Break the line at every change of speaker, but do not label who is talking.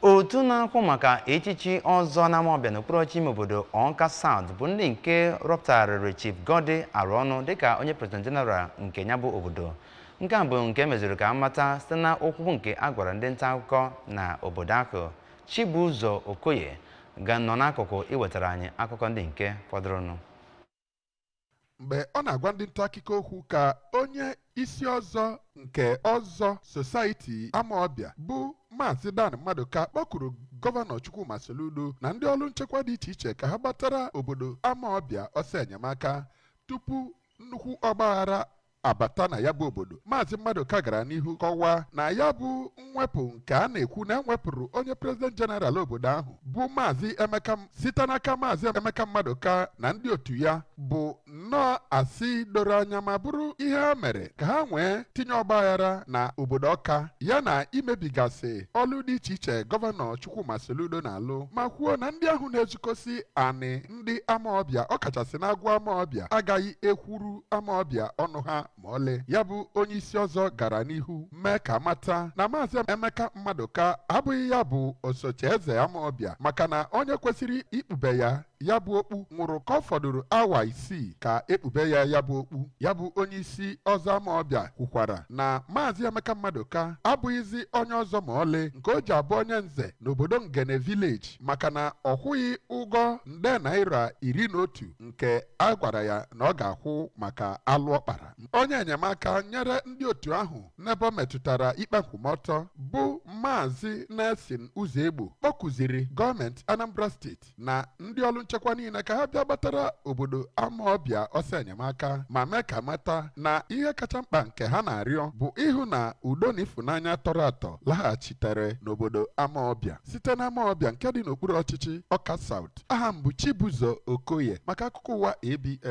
Otu na-akwụ maka echichi ọzọ n'Amawbịa n'okpuru ọchịchị ime obodo Awka South bụ ndị nke rọpụtagharịrị Chief Goddy Arụọnụ dịka onye President General nke ya bụ obodo. Nke a bụ nke mezuru ka amata site na okwu nke a gwara ndị nta akụkọ na obodo ahụ. Chibụzọ Okoye ga nọ n'akụkụ iwetara anyị akụkọ ndị nke fọdụrụnụ.
Mgbe ọ na-agwa ndị nta akụkọ okwu ka onye isi ọzọ nke Ọzọ Society Amawbịa bụ Maazị Dan Maduka kpọkuru Gọvanọ Chukwuma Soludo na ndị ọrụ nchekwa dị iche iche ka ha gbatara obodo Amawbịa ọsọ enyemaka tupu nnukwu ọgbaghara abata na ya bụ obodo. Maazị Maduka gara n'ihu kọwaa na ya bụ mwepụ nke a na-ekwu na ewepụrụ onye President General obodo ahụ bụ Maazị Emeka site n'aka Maazị Emeka Maduka na ndị otu ya bụ nnọọ asị doro anya ma bụrụ ihe ha mere ka ha nwee tinye ọgbaghara na obodo Ọka ya na imebigasị ọlụ dị iche iche Gọvanọ Chukwuma Soludo na-alụ, ma kwuo na ndị ahụ na-ezukọsi anị ndị Amawbịa, ọkachasị na-agụ Amawbịa, agaghị ekwuru Amawbịa ọnụ ha ma ọlị. Ya bụ onye isi ọzọ gara n'ihu mee ka mata na Maazị Emeka Maduka abụghị ya bụ osote eze Amawbịa, maka na onye kwesịrị ikpube ya ya bụ okpu nwụrụ ka ọ fọdụrụ awa 6 ka ekpube ya ya bụ okpu. Ya bụ onye isi ọzọ Amawbịa kwukwara na Maazị Emeka Maduka abụghịzi onye ọzọ ma ọlị nke o ji abụ onye nze n'obodo Ngene Village, maka na ọ kwụghị ụgwọ nde naira 11 nke a gwara ya na ọ ga-akwụ maka alụ ọkpara. Onye enyemaka nyere ndị otu ahụ n'ebe ọ metụtara ikpe nkwụmọtọ bụ Maazị Nelson Uzoegbo kpọkụziri gọọmenti Anambra Steeti na ndị ọrụ nchekwa niile ka ha bịa gbatara obodo Amawbịa ọsọ enyemaka, ma mee ka mata na ihe kacha mkpa nke ha na-arịọ bụ ịhụ na udo na ịfụnanya tọrọ atọ laghachitere n'obodo Amawbịa. Site na Amawbịa nke dị n'okpuru ọchịchị Ọka South, aha m bụ Chibụzọ Okoye maka akụkọ ụwa ABS.